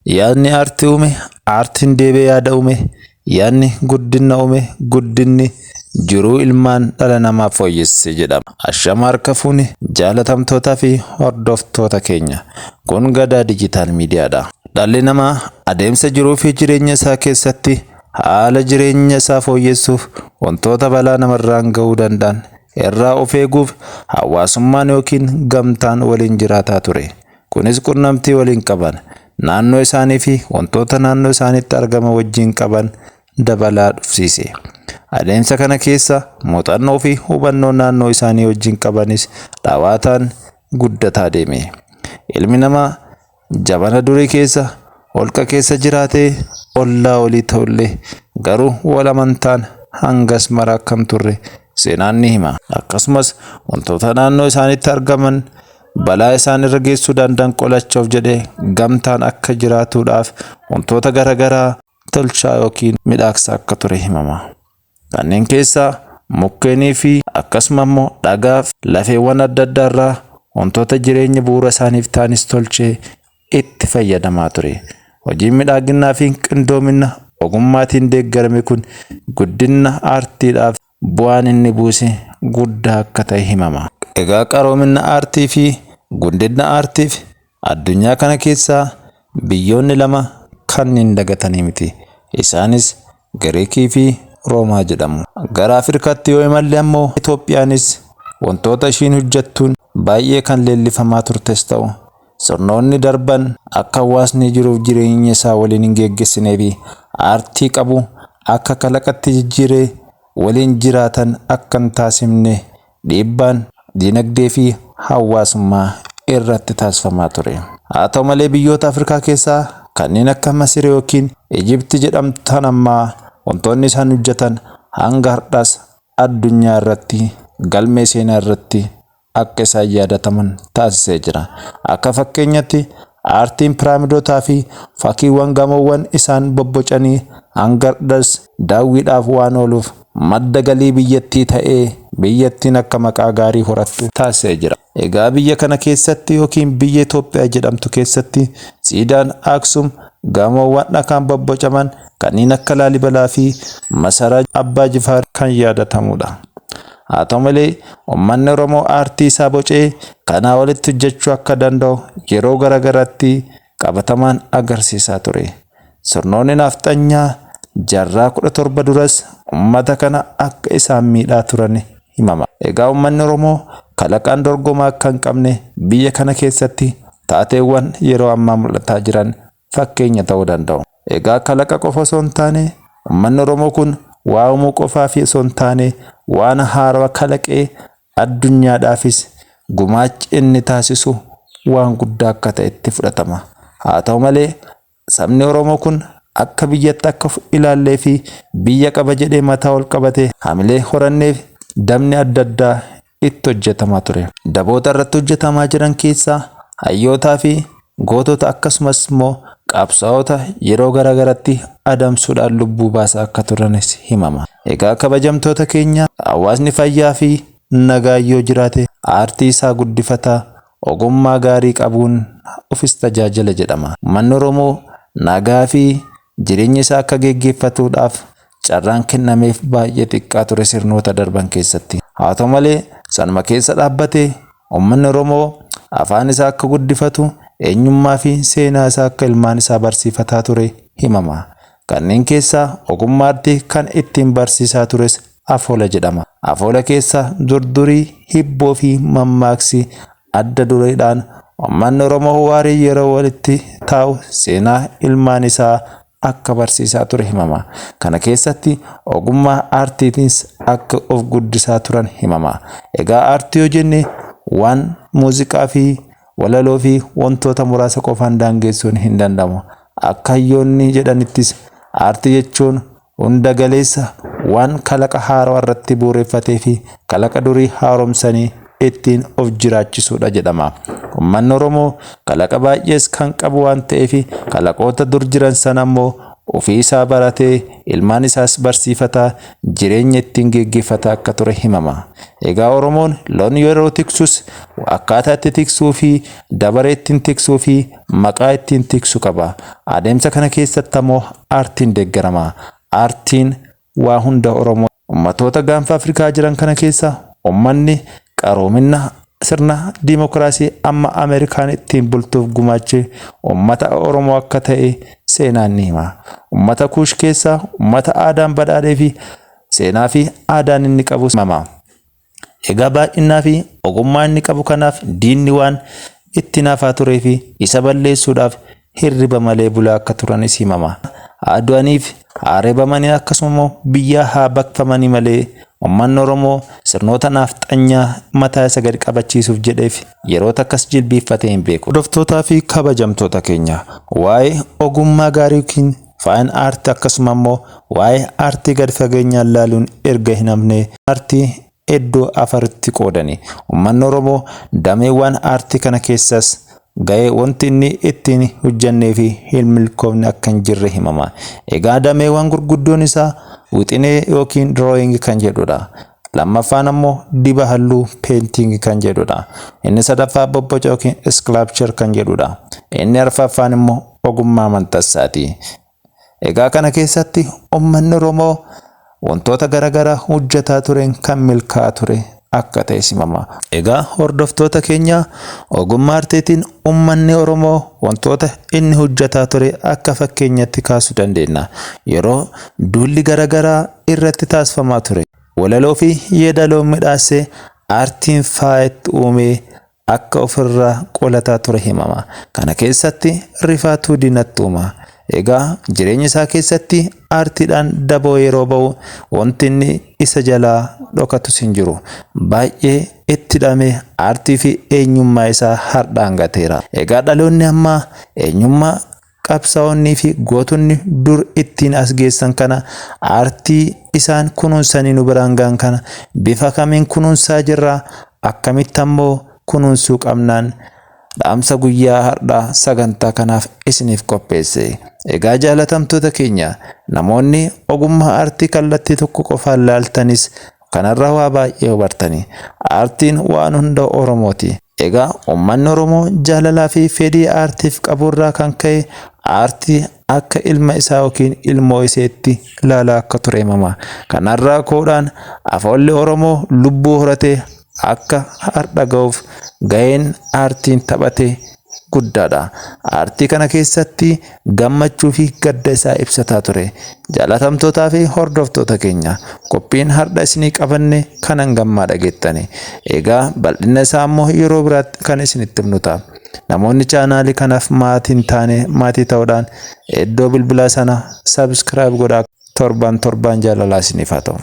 Yaadni aartii uume, aartiin deebi'ee yaada uume, yaadni guddina uume, guddinni jiruu ilmaan dhala namaa fooyyesse jedhama. Ashama harka fuune jaalatamtootaa fi hordoftoota keenya. Kun Gadaa Diijitaal Miidiyaadha. Dhalli namaa adeemsa jiruu fi jireenya isaa keessatti haala jireenya isaa fooyyessuuf wantoota balaa namarraan ga'uu danda'an irraa of eeguuf hawaasummaan yookiin gamtaan waliin jiraataa ture. Kunis qunnamtii waliin qaban, naannoo isaanii fi wantoota naannoo isaaniitti argaman wajjin qaban dabalaa dhufsiise. Adeemsa kana keessa muuxannoo fi hubannoo naannoo isaanii wajjin qabanis dhawaataan guddataa deeme. Ilmi namaa jabana durii keessa holqa keessa jiraatee ollaa olii ta'ullee garuu wal amantaan hangas mara akkam turre seenaan ni hima. Akkasumas wantoota naannoo isaaniitti argaman balaa isaan irra geessuu danda'an qolachuuf jedhee gamtaan akka jiraatuudhaaf wantoota garaagaraa tolchaa yookiin midhaaksaa akka ture himama. Kanneen keessaa mukkeenii fi akkasuma immoo dhagaa fi lafeewwan adda addaa irraa wantoota jireenya bu'uura isaaniif ta'anis tolchee itti fayyadamaa ture. Hojiin midhaaginaa fi qindoomina ogummaatiin deeggarame kun guddina aartiidhaaf bu'aan inni buuse guddaa akka ta'e himama. Egaa qaroomina aartii fi guddina aartiif addunyaa kana keessaa biyyoonni lama kanneen dagatanii miti. Isaanis Giriikii fi Roomaa jedhamu. Gara Afrikaatti yoo imalle ammoo Itoophiyaanis wantoota ishiin hojjettuun baay'ee kan leellifamaa turtes ta'u sirnoonni darban akka hawaasni jiruuf jireenya isaa waliin hin geggeessinee fi aartii qabu akka kalaqatti jijjiiree waliin jiraatan akka hin taasifne dhiibbaan diinagdee fi hawaasummaa irratti taasifamaa ture. Haa ta'u malee biyyoota Afrikaa keessaa kanneen akka Masir yookiin Ijipti jedhamtan ammaa wantoonni isaan hojjetan hanga har'aas addunyaa irratti galmee seenaa irratti akka isaan yaadataman taasisee jira. Akka fakkeenyatti aartiin piraamidotaa fi fakkiiwwan gamoowwan isaan bobbocanii hanga har'aas daawwiidhaaf waan ooluuf madda galii biyyattii ta'ee biyyattiin akka maqaa gaarii horattu taasisee jira. Egaa biyya kana keessatti yookiin biyya Itoophiyaa jedhamtu keessatti siidaan Aksum gamoowwan dhakaan bobbocaman kanneen akka Laalibalaa fi Masaraa Abbaa Jifaar kan yaadatamudha. Haa ta'u malee uummanni Oromoo aartii isaa bocee kanaa walitti hojjechuu akka danda'u yeroo garaagaraatti qabatamaan agarsiisaa ture. Sirnoonni nafxanyaa jaarraa 17 duras uummata kana akka isaan miidhaa turan himama. Egaa uummanni Oromoo kalaqaan dorgomaa akka hin qabne biyya kana keessatti taateewwan yeroo ammaa mul'ataa jiran fakkeenya ta'uu danda'u. Egaa kalaqa qofa osoo hin taane uummanni Oromoo kun waa uumuu qofaa fi osoo hin taane waan haarawaa kalaqee addunyaadhaafis gumaachi inni taasisu waan guddaa akka ta'etti fudhatama. Haa ta'u malee sabni Oromoo kun akka biyyatti akka ilaallee fi biyya qaba jedhee mataa ol qabate hamilee horanneef dabni adda addaa itti hojjetamaa ture. Daboota irratti hojjetamaa jiran keessaa hayyootaa fi gootota akkasumas immoo qabsaa'ota yeroo garaagaratti adamsuudhaan lubbuu baasaa akka turanis himama. Egaa kabajamtoota keenya hawaasni fayyaa fi nagaa yoo jiraate aartii isaa guddifataa ogummaa gaarii qabuun ofis tajaajila jedhama. Uummanni Oromoo nagaa fi jireenya isaa akka geggeeffatuudhaaf carraan kennameef baay'ee xiqqaa ture sirnoota darban keessatti. Haa ta'u malee sanuma keessa dhaabbatee uummanni Oromoo afaan isaa akka guddifatu eenyummaa fi seenaa isaa akka ilmaan isaa barsiifataa ture himama. Kanneen keessaa ogummaa aartii kan ittiin barsiisaa tures afoola jedhama. Afoola keessa durdurii, hibboo fi mammaaksi adda dureedhaan uummanni Oromoo waarii yeroo walitti taa'u seenaa ilmaan isaa akka barsiisaa ture himama. Kana keessatti ogummaa aartiitiinis akka of guddisaa turan himama. Egaa aartii yoo jenne waan muuziqaa fi walaloo fi wantoota muraasa qofaan daangessuun hin danda'amu. Akka hayyoonni jedhanittis aartii jechuun hunda galeessa waan kalaqa haarawaa irratti bu'uureffatee fi kalaqa durii haaromsanii ittiin of jiraachisuudha jedhama. Uummanni Oromoo kalaqa baay'ees kan qabu waan ta'eef kalaqoota dur jiran sana immoo Ofii isaa baratee ilmaan isaas barsiifataa jireenya ittiin geggeeffataa akka ture himama. Egaa Oromoon loon yeroo tiksus akkaataa itti tiksuu fi dabaree ittiin tiksuu fi maqaa ittiin tiksu qaba. Adeemsa kana keessatti ammoo aartiin deeggarama. Aartiin waa hunda Oromoo. Ummatoota gaanfa Afrikaa jiran kana keessa ummanni qaroomina sirna diimokiraasii amma Ameerikaan ittiin bultuuf gumaache ummata Oromoo akka ta'e seenaan ni hima. Ummata Kuush keessaa ummata aadaan badhaadhee fi seenaa fi aadaan inni qabu himama. Egaa baay'innaa fi ogummaa inni qabu kanaaf diinni waan itti naafaa turee fi isa balleessuudhaaf hirriba malee bulaa akka turanis himama. Haa du'aniif haa reebamanii akkasuma immoo biyyaa haa baqfamanii malee uummanni Oromoo sirnoota naafxanyaa mataa isa gad qabachiisuuf jedheef yeroo takkas jilbiiffatee hin beeku. Hordoftootaa fi kabajamtoota keenya waa'ee ogummaa gaarii yookiin fine art akkasuma immoo waa'ee aartii gad fageenyaan laaluun erga hin hafne aartii iddoo afuritti qoodani. Uummanni Oromoo dameewwan aartii kana keessas ga'ee wanti inni ittiin hojjannee fi hin milkoofne akka hin jirre himama. Egaa dameewwan gurguddoon isaa wixinee yookiin drawing kan jedhudha. Lammaffaan ammoo diba halluu painting kan jedhudha. Inni sadaffaa bobboca yookiin sculpture kan jedhudha. Inni arfaffaan immoo ogummaa manxassaati. Egaa kana keessatti uummanni Oromoo wantoota garaagaraa hojjetaa tureen kan milkaa'aa ture akka ta'e himama. Egaa hordoftoota keenya ogummaa aartiitiin uummanni Oromoo wantoota inni hojjetaa ture akka fakkeenyatti kaasuu dandeenya. Yeroo duulli garaagaraa irratti taasifamaa ture. Walaloo fi yeedaloo midhaasee aartiin faayatti uumee akka ofirraa qolataa ture himama. Kana keessatti rifaatuu diinatti uuma. Egaa jireenya isaa keessatti aartiidhaan daboo yeroo ba'u wanti inni isa jalaa dhokatus hin jiru. Baay'ee itti hidhamee aartii fi eenyummaa isaa hardhaan gateera. Egaa dhaloonni ammaa eenyummaa qabsaa'onnii fi gootonni dur ittiin as geessan kana aartii isaan kunuunsanii nu biraan ga'an kana bifa kamiin kunuunsaa jirra akkamitti ammoo kunuunsuu qabnaan dhaamsa guyyaa har'aa sagantaa kanaaf isiniif qopheesse. Egaa jaalatamtoota keenya namoonni ogummaa aartii kallattii tokko qofaan laaltanis kanarraa waa baay'ee hubattani. Aartiin waan hunda Oromooti. Egaa uummanni Oromoo jaalalaa fi fedhii aartiif qaburraa kan ka'e aartii akka ilma isaa yookiin ilmoo iseetti ilaalaa akka ture himama. Kanarraa ka'uudhaan afoolli Oromoo lubbuu horatee akka har'a ga'uuf ga'een aartiin taphate guddaadha. Aartii kana keessatti gammachuu fi gadda isaa ibsataa ture. Jaalatamtootaa fi hordoftoota keenya qophiin har'a isinii qabanne kanan gammaa dhageettani. Egaa bal'ina isaa immoo yeroo biraatti kan isinitti himnu ta'a. Namoonni chaanaalii kanaaf maatii hin taane maatii ta'uudhaan iddoo bilbilaa sana subscribe godhaa torban torban jaalalaa isiniif haa ta'u.